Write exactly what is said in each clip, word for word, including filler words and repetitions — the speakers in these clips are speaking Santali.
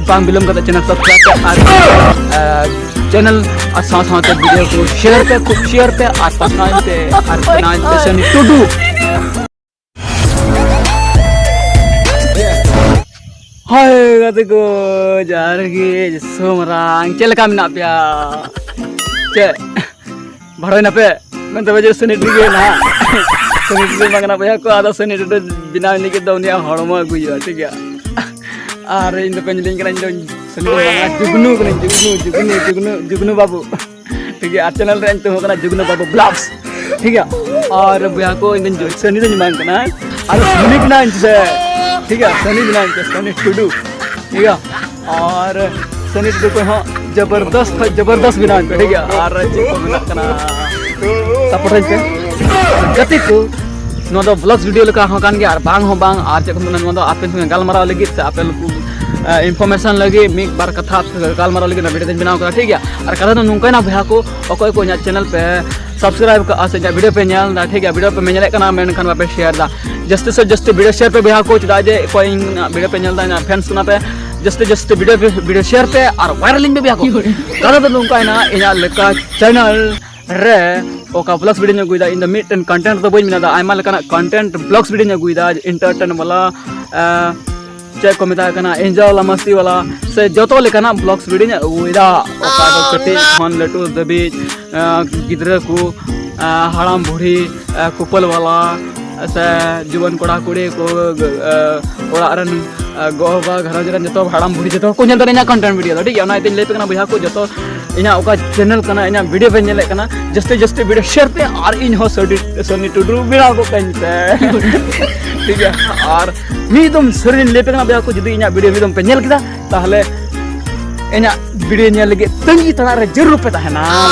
ᱵᱟᱝ ᱵᱤᱞᱚᱢ ᱠᱟᱛᱮ ᱪᱮᱱᱮᱞ ᱥᱟᱵᱥᱠᱨᱟᱭᱤᱵ ᱯᱮ ᱟᱨ ᱪᱮᱱᱮᱞ ᱟᱨ ᱥᱟᱶ ᱥᱟᱶᱛᱮ ᱵᱷᱤᱰᱤᱭᱳ ᱠᱚ ᱥᱮᱭᱟᱨ ᱯᱮ, ᱠᱷᱩᱵ ᱥᱮᱭᱟᱨ ᱯᱮ ᱟᱨ ᱯᱟᱥᱱᱟᱣ ᱯᱮ ᱟᱨ ᱵᱮᱱᱟᱣ ᱯᱮ ᱥᱟᱹᱱᱤ ᱴᱩᱰᱩ᱾ ᱦᱳᱭ ᱜᱟᱛᱮ ᱠᱚ, ᱡᱚᱦᱟᱨ ᱜᱮ, ᱡᱤᱥᱩ ᱢᱟᱨᱟᱝ᱾ ᱪᱮᱫ ᱞᱮᱠᱟ ᱢᱮᱱᱟᱜ ᱯᱮᱭᱟ? ᱪᱮᱫ ᱵᱷᱟᱲᱚᱭ ᱱᱟᱯᱮ? ᱢᱮᱱ ᱛᱚᱵᱮ ᱡᱮ ᱥᱟᱹᱱᱤ ᱴᱩᱰᱩ ᱜᱮ ᱱᱟᱦᱟᱜ᱾ ᱥᱟᱹᱱᱤ ᱴᱩᱰᱩ ᱵᱟᱝ ᱠᱟᱱᱟ ᱵᱚᱭᱦᱟ ᱠᱚ, ᱟᱫᱚ ᱥᱟᱹᱱᱤ ᱴᱩᱰᱩ ᱵᱮᱱᱟᱣ ᱞᱟᱹᱜᱤᱫ ᱫᱚ ᱩᱱᱤᱭᱟᱜ ᱦᱚᱲᱢᱚ ᱟᱹᱜᱩᱭ ᱦᱩᱭᱩᱜᱼᱟ, ᱴᱷᱤᱠ ᱜᱮᱭᱟ? ᱟᱨ ᱤᱧ ᱫᱚ ᱯᱮᱧ ᱞᱟᱹᱭ ᱠᱟᱱᱟ, ᱤᱧ ᱫᱚ ᱥᱟᱹᱱᱤ ᱫᱚ ᱵᱟᱝ ᱠᱟᱱᱟ, ᱡᱩᱜᱽᱱᱩ ᱠᱟᱹᱱᱟᱹᱧ, ᱡᱩᱜᱽᱱᱩ, ᱡᱩᱜᱽᱱᱩ, ᱡᱩᱜᱽᱱᱩ, ᱡᱩᱜᱽᱱᱩ ᱵᱟᱹᱵᱩ᱾ ᱴᱷᱤᱠ ᱜᱮᱭᱟ, ᱟᱨ ᱪᱮᱱᱮᱞ ᱨᱮ ᱧᱩᱛᱩᱢ ᱦᱩᱭᱩᱜ ᱠᱟᱱᱟ ᱡᱩᱜᱽᱱᱩ ᱵᱟᱹᱵᱩ ᱵᱞᱚᱜᱥ᱾ ᱴᱷᱤᱠ ᱜᱮᱭᱟ, ᱟᱨ ᱵᱚᱭᱦᱟ ᱠᱚ, ᱤᱧ ᱫᱚᱧ ᱥᱟᱹᱱᱤ ᱫᱚᱧ ᱵᱟᱝ ᱠᱟᱱᱟ, ᱟᱨ ᱥᱟᱹᱱᱤ ᱠᱟᱱᱟᱧ ᱥᱮ᱾ ᱴᱷᱤᱠ ᱜᱮᱭᱟ, ᱥᱟᱹᱱᱤ ᱠᱟᱱᱟᱧ ᱥᱮ, ᱥᱟᱹᱱᱤ ᱴᱩᱰᱩ᱾ ᱴᱷᱤᱠ ᱜᱮᱭᱟ, ᱟᱨ ᱥᱟᱹᱱᱤ ᱴᱩᱰᱩ ᱠᱷᱚᱱ ᱦᱚᱸ ᱡᱚᱵᱚᱨᱫᱚᱥᱛ ᱠᱷᱚᱱ ᱡᱚᱵᱚᱨᱫᱚᱥᱛ ᱵᱮᱱᱟᱣ ᱯᱮ, ᱴᱷᱤᱠ ᱜᱮᱭᱟ? ᱟᱨ ᱪᱮᱫ ᱠᱚ ᱢᱮᱱᱟᱜ ᱠᱟᱱᱟ, ᱥᱟᱯᱳᱨᱴ ᱟᱹᱧ ᱯᱮ᱾ ᱜᱟᱛᱮ ᱠᱚ, ᱱᱚᱣᱟ ᱫᱚ ᱵᱞᱚᱜᱥ ᱵᱷᱤᱰᱤᱭᱳ ᱞᱮᱠᱟ ᱦᱚᱸ ᱠᱟᱱ ᱜᱮᱭᱟ, ᱟᱨ ᱵᱟᱝ ᱦᱚᱸ ᱵᱟᱝ, ᱟᱨ ᱪᱮᱫ ᱠᱚ ᱢᱮᱱᱟ, ᱱᱚᱣᱟ ᱫᱚ ᱟᱯᱮ ᱥᱚᱸᱜᱮ ᱜᱟᱞᱢᱟᱨᱟᱣ ᱞᱟᱹᱜᱤᱫ ᱥᱮ ᱟᱯᱮ ᱞᱩᱠᱩ, ᱟ, ᱤᱱᱯᱷᱚᱨᱢᱮᱥᱚᱱ ᱞᱟᱹᱜᱤᱫ ᱢᱤᱫ ᱵᱟᱨ ᱠᱟᱛᱷᱟ ᱜᱟᱞᱢᱟᱨᱟᱣ ᱞᱟᱹᱜᱤᱫ ᱱᱚᱣᱟ ᱵᱷᱤᱰᱤᱭᱳ ᱫᱚᱧ ᱵᱮᱱᱟᱣ ᱠᱟᱫᱟ, ᱴᱷᱤᱠ ᱜᱮᱭᱟ? ᱟᱨ ᱠᱟᱛᱷᱟ ᱫᱚ ᱱᱚᱝᱠᱟᱭᱱᱟ ᱵᱚᱭᱦᱟ ᱠᱚ, ᱚᱠᱚᱭ ᱠᱚ ᱤᱧᱟᱹᱜ ᱪᱮᱱᱮᱞ ᱯᱮ ᱥᱟᱵᱥᱠᱨᱟᱭᱤᱵ ᱠᱟᱜᱼᱟ ᱥᱮ ᱤᱧᱟᱹᱜ ᱵᱷᱤᱰᱤᱭᱳ ᱯᱮ ᱧᱮᱞ ᱮᱫᱟ, ᱴᱷᱤᱠ ᱜᱮᱭᱟ, ᱵᱷᱤᱰᱤᱭᱳ ᱯᱮ ᱧᱮᱞᱮᱫ ᱠᱟᱱᱟ, ᱢᱮᱱᱠᱷᱟᱱ ᱵᱟᱯᱮ ᱥᱮᱭᱟᱨ ᱮᱫᱟ, ᱡᱟᱹᱥᱛᱤ ᱥᱮ ᱡᱟᱹᱥᱛᱤ ᱵᱷᱤᱰᱤᱭᱳ ᱥᱮᱭᱟᱨ ᱯᱮ ᱵᱚᱭᱦᱟ ᱠᱚ, ᱪᱮᱫᱟᱜ ᱡᱮ ᱚᱠᱚᱭ ᱤᱧᱟᱹᱜ ᱵᱷᱤᱰᱤᱭᱳ ᱯᱮ ᱧᱮᱞ ᱮᱫᱟ, ᱤᱧᱟᱹᱜ ᱯᱷᱮᱱᱥ ᱠᱟᱱᱟ ᱯᱮ, ᱡᱟᱹᱥᱛᱤ ᱡᱟᱹᱥᱛᱤ ᱵᱷᱤᱰᱤᱭᱳ ᱯᱮ, ᱵᱷᱤᱰᱤᱭᱳ ᱥᱮᱭᱟᱨ ᱯᱮ ᱟᱨ ᱵᱷᱟᱭᱨᱟᱞ ᱤᱧ ᱯᱮ ᱵᱚᱭᱦᱟ ᱠᱚ᱾ ᱠᱟᱛᱷᱟ ᱫᱚ ᱱᱚᱝᱠᱟᱭᱱᱟ, ᱤᱧᱟᱹᱜ ᱞᱮᱠᱟ ᱪᱮᱱᱮᱞ ᱨᱮ ᱚᱠᱟ ᱵᱞᱚᱜᱥ ᱵᱷᱤᱰᱤᱭᱳᱧ ᱟᱹᱜᱩᱭᱮᱫᱟ, ᱤᱧ ᱫᱚ ᱢᱤᱫᱴᱮᱱ ᱠᱚᱱᱴᱮᱱᱴ ᱫᱚ ᱵᱟᱹᱧ ᱵᱮᱱᱟᱣᱫᱟ, ᱟᱭᱢᱟ ᱞᱮᱠᱟᱱᱟᱜ ᱠᱚᱱᱴᱮᱱᱴ ᱵᱞᱚᱜᱥ ᱵᱷᱤᱰᱤᱭᱳᱧ ᱟᱹᱜᱩᱭᱮᱫᱟ, ᱮᱱᱴᱟᱨᱴᱮᱱ ᱵᱟᱞᱟ, ᱮᱸ, ᱪᱮᱫ ᱠᱚ ᱢᱮᱛᱟᱜ ᱠᱟᱱᱟ, ᱮᱱᱡᱚᱭ ᱵᱟᱞᱟ, ᱢᱟᱥᱛᱤ ᱵᱟᱞᱟ, ᱥᱮ ᱡᱚᱛᱚ ᱞᱮᱠᱟᱱᱟᱜ ᱵᱞᱚᱜᱥ ᱵᱷᱤᱰᱤᱭᱳᱧ ᱟᱹᱜᱩᱭᱮᱫᱟ, ᱚᱠᱟ ᱫᱚ ᱠᱟᱹᱴᱤᱡ ᱠᱷᱚᱱ ᱞᱟᱹᱴᱩ ᱫᱷᱟᱹᱵᱤᱡ, ᱮᱸ, ᱜᱤᱫᱽᱨᱟᱹ ᱠᱚ, ᱮᱸ, ᱦᱟᱲᱟᱢ ᱵᱩᱲᱦᱤ, ᱮᱸ, ᱠᱩᱯᱟᱹᱞ ᱵᱟᱞᱟ, ᱥᱮ ᱡᱩᱣᱟᱹᱱ ᱠᱚᱲᱟ ᱠᱩᱲᱤ ᱠᱚ, ᱮᱸ, ᱚᱲᱟᱜ ᱨᱮᱱ, ᱮᱸ, ᱜᱚ ᱵᱟᱵᱟ, ᱜᱷᱟᱨᱚᱸᱡᱽ ᱨᱮᱱ ᱡᱚᱛᱚ ᱦᱟᱲᱟᱢ ᱵᱩᱲᱦᱤ ᱡᱚᱛᱚ ᱦᱚᱲ ᱠᱚ ᱧᱮᱞ ᱫᱟᱲᱮᱭᱟᱜᱼᱟ ᱤᱧᱟᱹᱜ ᱠᱚᱱᱴᱮᱱᱴ ᱵᱷᱤᱰᱤᱭᱳ ᱫᱚ, ᱴᱷᱤᱠ ᱜᱮᱭᱟ? ᱚᱱᱟ ᱤᱭᱟᱹᱛᱮᱧ ᱞᱟᱹᱭ ᱟᱯᱮ ᱠᱟᱱᱟ ᱵᱚᱭᱦᱟ ᱠᱚ, ᱡᱚᱛᱚ ᱤᱧᱟᱹᱜ ᱚᱠᱟ ᱪᱮᱱᱮᱞ ᱠᱟᱱᱟ, ᱤᱧᱟᱹᱜ ᱵᱷᱤᱰᱤᱭᱳ ᱯᱮ ᱧᱮᱞᱮᱫ ᱠᱟᱱᱟ, ᱡᱟᱹᱥᱛᱤ ᱡᱟᱹᱥᱛᱤ ᱵᱷᱤᱰᱤᱭᱳ ᱥᱮᱭᱟᱨ ᱯᱮ ᱟᱨ ᱤᱧ ᱦᱚᱸ ᱥᱟᱹᱱᱤ, ᱥᱟᱹᱱᱤ ᱴᱩᱰᱩ ᱵᱮᱱᱟᱣ ᱜᱚᱫ ᱠᱟᱹᱧ ᱯᱮ᱾ ᱴᱷᱤᱠ ᱜᱮᱭᱟ? ᱟᱨ ᱢᱤᱫ ᱫᱚᱢ ᱥᱟᱹᱨᱤᱧ ᱞᱟᱹᱭ ᱟᱯᱮ ᱠᱟᱱᱟ ᱵᱚᱭᱦᱟ ᱠᱚ, ᱡᱩᱫᱤ ᱤᱧᱟᱹᱜ ᱵᱷᱤᱰᱤᱭᱳ ᱢᱤᱫ ᱫᱚᱢ ᱯᱮ ᱧᱮᱞ ᱠᱮᱫᱟ, ᱛᱟᱦᱚᱞᱮ ᱤᱧᱟᱹᱜ ᱵᱷᱤᱰᱤᱭᱳ ᱧᱮᱞ ᱞᱟᱹᱜᱤᱫ ᱛᱟᱺᱜᱤ ᱛᱟᱲᱟᱜ ᱨᱮ ᱡᱟᱹᱨᱩᱲ ᱯᱮ ᱛᱟᱦᱮᱱᱟ᱾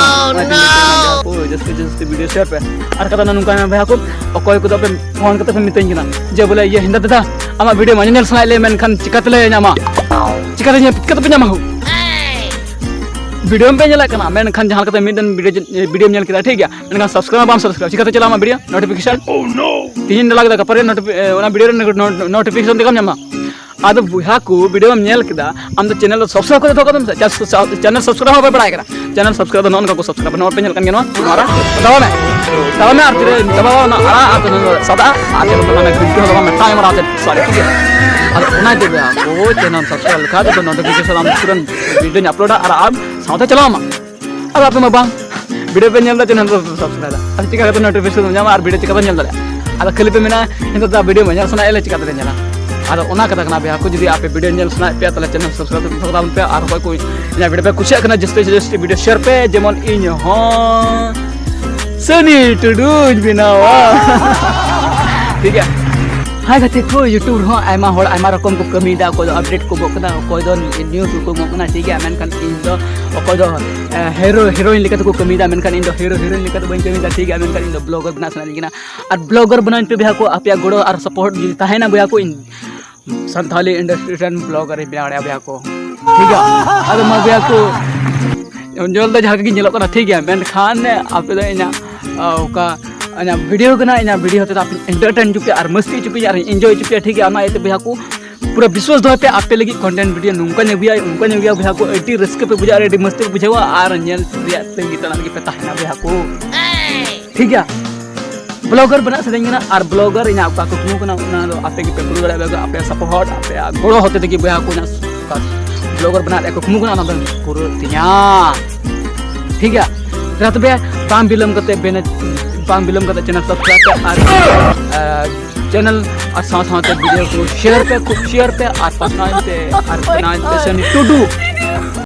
ᱚᱱᱟᱛᱮᱧ ᱞᱟᱹᱭ ᱟᱯᱮ ᱠᱟᱱᱟ ᱵᱚᱭᱦᱟ ᱠᱚ, ᱡᱟᱹᱥᱛᱤ ᱡᱟᱹᱥᱛᱤ ᱵᱷᱤᱰᱤᱭᱳ ᱥᱮᱭᱟᱨ ᱯᱮ᱾ ᱟᱨ ᱠᱟᱛᱷᱟ ᱫᱚ ᱱᱚᱝᱠᱟᱭᱱᱟ ᱵᱚᱭᱦᱟ ᱠᱚ, ᱚᱠᱚᱭ ᱠᱚᱫᱚ ᱯᱮ ᱯᱷᱳᱱ ᱠᱟᱛᱮ ᱯᱮ ᱢᱮᱛᱟᱹᱧ ᱠᱟᱱᱟ ᱡᱮ ᱵᱚᱞᱮ, "ᱤᱭᱟᱹ ᱦᱮᱸᱫᱟ ᱫᱟᱫᱟ, ᱟᱢᱟᱜ ᱵᱷᱤᱰᱤᱭᱳ ᱢᱟ ᱧᱮᱧᱮᱞ ᱥᱟᱱᱟᱭᱮᱫ ᱞᱮ, ᱢᱮᱱᱠᱷᱟᱱ ᱪᱤᱠᱟᱹ ᱛᱮᱞᱮ ᱧᱟᱢᱟ? ᱪᱤᱠᱟᱹ ᱛᱮ ᱧᱟᱢ, ᱪᱤᱠᱟᱹ ᱛᱮᱯᱮ ᱧᱟᱢᱟ ᱦᱳ?" ᱵᱷᱤᱰᱤᱭᱳ ᱯᱮ ᱧᱮᱞᱮᱫ ᱠᱟᱱᱟ, ᱢᱮᱱᱠᱷᱟᱱ ᱡᱟᱦᱟᱸ ᱞᱮᱠᱟᱛᱮ ᱢᱤᱫᱴᱮᱱ ᱵᱷᱤᱰᱤᱭᱳ, ᱵᱷᱤᱰᱤᱭᱳᱢ ᱧᱮᱞ ᱠᱮᱫᱟ, ᱴᱷᱤᱠ ᱜᱮᱭᱟ, ᱢᱮᱱᱠᱷᱟᱱ ᱥᱟᱵᱥᱠᱨᱟᱭᱤᱵ ᱵᱟᱢ ᱥᱟᱵᱥᱠᱨᱟᱭᱤᱵ, ᱪᱤᱠᱟᱹᱛᱮ ᱪᱟᱞᱟᱜᱼᱟ ᱟᱢᱟᱜ ᱵᱷᱤᱰᱤᱭᱳ ᱱᱳᱴᱤᱯᱷᱤᱠᱮᱥᱚᱱ? ᱛᱤᱦᱤᱧ ᱰᱟᱞᱟ ᱠᱮᱫᱟ, ᱜᱟᱯᱟ ᱨᱮ ᱱᱳᱴᱤᱯᱷᱤ-, ᱚᱱᱟ ᱵᱷᱤᱰᱤᱭᱳ ᱨᱮ ᱱᱳ-, ᱱᱳ-, ᱱᱳᱴᱤᱯᱷᱤᱠᱮᱥᱚᱱ ᱪᱮᱠᱟᱢ ᱧᱟᱢᱟ? ᱟᱫᱚ ᱵᱚᱭᱦᱟ ᱠᱚ, video ᱮᱢ ᱧᱮᱞ ᱠᱮᱫᱟ, ᱟᱢ ᱫᱚ channel ᱫᱚ subscribe ᱠᱟᱛᱮ ᱫᱚᱦᱚ ᱠᱟᱜ ᱛᱟᱢ ᱥᱮ? ᱪᱟ-, ᱪᱟ-, channel subscribe ᱦᱚᱸ ᱵᱟᱭ ᱵᱟᱲᱟᱭ ᱠᱟᱱᱟ᱾ Channel subscribe ᱫᱚ ᱱᱚᱜᱼᱚ ᱱᱚᱝᱠᱟ ᱠᱚ subscribe, ᱱᱚᱣᱟ ᱯᱮ ᱧᱮᱞ ᱠᱟᱱ ᱜᱮᱭᱟ, ᱱᱚᱣᱟ, ᱱᱚᱣᱟ ᱨᱮ᱾ ᱫᱟᱵᱟᱣ ᱢᱮ, ᱫᱟᱵᱟᱣ ᱢᱮ, ᱟᱨ ᱪᱮᱫ ᱫᱟᱵᱟᱣ ᱚᱱᱟ ᱟᱲᱟᱜ, ᱟᱨ ᱚᱱᱟ ᱥᱟᱫᱟ, ᱟᱨ ᱪᱮᱫ ᱚᱱᱟ ᱵᱷᱤᱰᱤᱭᱳ ᱫᱚ ᱵᱟᱝ ᱢᱮᱴᱟᱣ ᱮᱢ ᱨᱟᱦᱟ ᱪᱮᱫ, sorry, ᱴᱷᱤᱠ ᱜᱮᱭᱟ᱾ ᱟᱫᱚ ᱚᱱᱟ ᱜᱮ ᱵᱚᱭᱦᱟ ᱠᱚ, channel subscribe ᱞᱮᱠᱷᱟᱡ ᱫᱚ notification ᱟᱢ ᱛᱩᱨᱟᱹᱱᱛ ᱵᱷᱤᱰᱤᱭᱳᱧ ᱟᱯᱞᱳᱰᱟ ᱟᱨ ᱟᱢ ᱥᱟᱶᱛᱮ ᱪᱟᱞᱟᱣ ᱟᱢᱟ᱾ ᱟᱫᱚ ᱟᱯᱮ ᱢᱟ ᱵᱟᱝ video ᱯᱮ ᱧᱮᱞ ᱮᱫᱟ, channel ᱫᱚ subscribe ᱮᱫᱟ᱾ ᱟᱫᱚ ᱪᱤᱠᱟ ᱠᱟᱛᱮ notification ᱧᱟᱢᱟ ᱟᱨ video ᱪᱤᱠᱟᱛᱮ ᱧᱮᱞ ᱫᱟᱲᱮᱭᱟᱜᱼᱟ? ᱟᱫᱚ ᱠᱷᱟᱹᱞᱤ ᱯᱮ ᱢᱮᱱᱟ, "ᱱᱤᱛᱚᱜ ᱫᱚ video ᱢᱟ ᱧᱮᱞ ᱥᱟᱱᱟᱭᱮᱫ ᱞᱮ, ᱪᱤᱠᱟ ᱛᱮᱞᱮ ᱧᱮᱞᱟ?" ᱟᱫᱚ ᱚᱱᱟ ᱠᱟᱛᱷᱟ ᱠᱟᱱᱟ ᱵᱚᱭᱦᱟ ᱠᱚ, ᱡᱩᱫᱤ ᱟᱯᱮ video ᱧᱮᱞ ᱥᱟᱱᱟᱭᱮᱫ ᱯᱮᱭᱟ, ᱛᱟᱦᱚᱞᱮ channel subscribe ᱫᱚᱦᱚ ᱛᱟᱵᱚᱱ ᱯᱮ᱾ ᱟᱨ ᱚᱠᱚᱭ ᱠᱚ ᱤᱧᱟᱹᱜ video ᱯᱮ ᱠᱩᱥᱤᱭᱟᱜ ᱠᱟᱱᱟ, ᱡᱟᱹᱥᱛᱤ ᱡᱟᱹᱥᱛᱤ video share ᱯᱮ, ᱡᱮᱢᱚᱱ ᱤᱧ ᱦᱚᱸ ᱥᱟᱹᱱᱤ ᱴᱩᱰᱩᱧ ᱵᱮᱱᱟᱣᱟ᱾ ᱴᱷᱤᱠ ᱜᱮᱭᱟ᱾ ᱦᱟᱭ ᱜᱟᱛᱮ ᱠᱚ, YouTube ᱨᱮᱦᱚᱸ ᱟᱭᱢᱟ ᱦᱚᱲ ᱟᱭᱢᱟ ᱨᱚᱠᱚᱢ ᱠᱚ ᱠᱟᱹᱢᱤᱭᱮᱫᱟ᱾ ᱚᱠᱚᱭ ᱫᱚ update ᱠᱚ ᱮᱢᱚᱜ ᱠᱟᱱᱟ, ᱚᱠᱚᱭ ᱫᱚ news ᱠᱚ ᱮᱢᱚᱜ ᱠᱟᱱᱟ, ᱴᱷᱤᱠ ᱜᱮᱭᱟ᱾ ᱢᱮᱱᱠᱷᱟᱱ ᱤᱧ ᱫᱚ ᱚᱠᱚᱭ ᱫᱚ, ᱮ, hero heroine ᱞᱮᱠᱟ ᱛᱮᱠᱚ ᱠᱟᱹᱢᱤᱭᱮᱫᱟ, ᱢᱮᱱᱠᱷᱟᱱ ᱤᱧ ᱫᱚ hero heroine ᱞᱮᱠᱟ ᱫᱚ ᱵᱟᱹᱧ ᱠᱟᱹᱢᱤᱭᱮᱫᱟ, ᱴᱷᱤᱠ ᱜᱮᱭᱟ᱾ ᱢᱮᱱᱠᱷᱟᱱ ᱤᱧ ᱫᱚ blogger ᱵᱮᱱᱟᱜ ᱥᱟᱱᱟᱧ ᱠᱟᱱᱟ᱾ ᱟᱨ blogger ᱵᱮᱱᱟᱣ ᱯᱮ ᱵᱚᱭᱦᱟ ᱠᱚ, ᱟᱯᱮᱭᱟᱜ ᱜᱚᱲᱚ ᱟᱨ support ᱡᱩᱫᱤ ᱛᱟᱦᱮᱱᱟ ᱵᱚᱭᱦᱟ ᱠᱚ, ᱤᱧ ᱥᱟᱱᱛᱷᱟᱞᱤ industry ᱨᱮᱱ blogger ᱤᱧ ᱵᱮᱱᱟᱣ ᱫᱟᱲᱮᱭᱟᱜᱼᱟ ᱵᱚᱭᱦᱟ ᱠᱚ, ᱴᱷᱤᱠ ᱜᱮᱭᱟ᱾ ᱟᱫᱚ ᱢᱟ ᱵᱚᱭᱦᱟ ᱠᱚ, ᱧᱮᱞ ᱫᱚ ᱡᱟᱦᱟᱸ ᱜᱮ ᱧᱮᱞᱚᱜ ᱠᱟᱱᱟ, ᱴᱷᱤᱠ ᱜᱮᱭᱟ, ᱢᱮᱱᱠᱷᱟᱱ ᱟᱯᱮ ᱫᱚ ᱤᱧᱟᱹᱜ, ᱟ, ᱚᱠᱟ ᱤᱧᱟᱹᱜ video ᱠᱟᱱᱟ, ᱤᱧᱟᱹᱜ video ᱦᱚᱛᱮ ᱛᱮ ᱟᱯᱮ entertain ᱦᱚᱪᱚ ᱯᱮᱭᱟ ᱟᱨ enjoy ᱦᱚᱪᱚ ᱯᱮᱭᱟ, ᱴᱷᱤᱠ ᱜᱮᱭᱟ᱾ ᱚᱱᱟ ᱤᱭᱟᱹᱛᱮ ᱵᱚᱭᱦᱟ ᱠᱚ, ᱯᱩᱨᱟᱹ ᱵᱤᱥᱣᱟᱥ ᱫᱚᱦᱚᱭ ᱯᱮ, ᱟᱯᱮ ᱞᱟᱹᱜᱤᱫ content video ᱱᱚᱝᱠᱟᱧ ᱟᱹᱜᱩᱭᱟ, ᱚᱱᱠᱟᱧ ᱟᱹᱜᱩᱭᱟ ᱵᱚᱭᱦᱟ ᱠᱚ, ᱟᱹᱰᱤ ᱨᱟᱹᱥᱠᱟᱹ ᱯᱮ ᱵᱩᱡᱷᱟᱹᱣᱟ ᱟᱨ ᱟᱹᱰᱤ ᱢᱚᱡᱽ ᱯᱮ ᱵᱩᱡᱷᱟᱹᱣᱟ ᱟᱨ ᱧᱮᱞ ᱨᱮᱭᱟᱜ ᱛᱟᱺᱜᱤ ᱛᱟᱲᱟᱜ ᱨᱮᱜᱮ ᱯᱮ ᱛᱟᱦᱮᱱᱟ ᱵᱚᱭᱦᱟ ᱠᱚ, ᱴᱷᱤᱠ ᱜᱮᱭᱟ᱾ Blogger ᱵᱮᱱᱟᱜ ᱥᱟᱱᱟᱧ ᱠᱟᱱᱟ ᱟᱨ blogger ᱤᱧᱟᱹᱜ ᱚᱠᱟ ᱠᱩᱠᱢᱩ ᱠᱟᱱᱟ, ᱚᱱᱟ ᱫᱚ ᱟᱯᱮ ᱜᱮᱯᱮ ᱯᱩᱨᱟᱹᱣ ᱫᱟᱲᱮᱭᱟᱜᱼᱟ᱾ ᱟᱯᱮᱭᱟᱜ support, ᱟᱯᱮᱭᱟᱜ ᱜᱚᱲᱚ ᱦᱚᱛᱮ ᱛᱮᱜᱮ ᱵᱚᱭᱦᱟ ᱠᱚ ᱤᱧᱟᱹᱜ ᱚᱠᱟ blogger ᱵᱮᱱᱟᱜ ᱨᱮᱭᱟᱜ ᱠᱩᱠᱢᱩ ᱠᱟᱱᱟ, ᱚᱱᱟ ᱫᱚ ᱯᱩᱨᱟᱹᱜ ᱛᱤᱧᱟ, ᱴᱷᱤᱠ ᱜᱮᱭᱟ᱾ ᱫᱮᱞᱟ ᱛᱚᱵᱮ ᱵᱟᱝ ᱵᱤᱞᱚᱢ ᱠᱟᱛᱮ ᱵᱮᱱ, ᱵᱟᱝ ᱵᱤᱞᱚᱢ ᱠᱟᱛᱮ channel subscribe ᱯᱮ ᱟᱨ, ᱟᱨ channel ᱟᱨ ᱥᱟᱶ ᱥᱟᱶᱛᱮ video ᱠᱚ share ᱯᱮ, ᱠᱷᱩᱵ share ᱯᱮ ᱟᱨ ᱯᱟᱥᱱᱟᱣ ᱯᱮ ᱟᱨ ᱵᱮᱱᱟᱣ ᱯᱮ ᱥᱟᱹᱱᱤ ᱴᱩᱰᱩ᱾